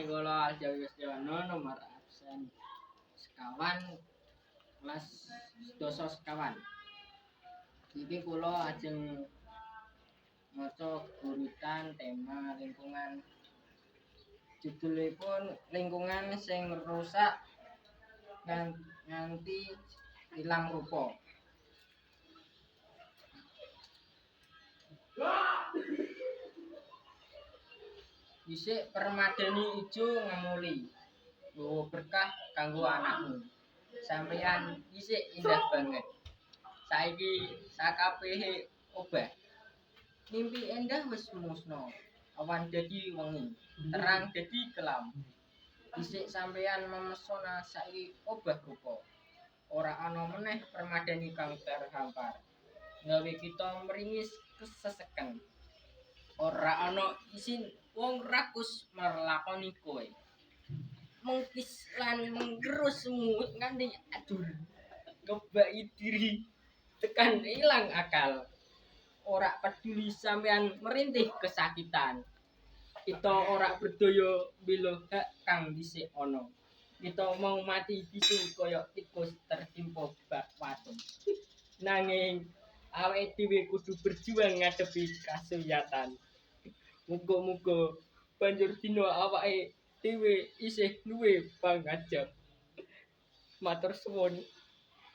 Nami kula Aljawi Westiono, nomor absen sekawan, kelas sedasa sekawan. Iki kula ajeng maca geguritan tema lingkungan. Judulipun lingkungan sing rusak nganti ilang rupa. Dhisik permadani ijo ngemuli, nggawa berkah kanggo anakmu. Sampeyan dhisik indah banget. Saiki sakabehe obah. Mimpi endah wis musna. Awan dadi wengi, terang dadi kelam. Dhisik sampeyan memesona, saiki obah rupa. Ora ana meneh permadani kang terhampar. Gawe kita meringis keseseken. Ora ana isin wong rakus merlakoni kowe. Mengkis lan menggerus nganti adur. Ngebaki diri tekan ilang akal. Ora peduli sampean merintih kesakitan. Kita ora berdaya bela hak kang dhisik ana. Kita mau mati bisu kaya tikus tertimpa bak watu. Nanging awake dhewe kudu berjuang ngadepi kasuyatan. Muga-muga banjur dina awake dhewe isih duwe pangajap. Matur suwun.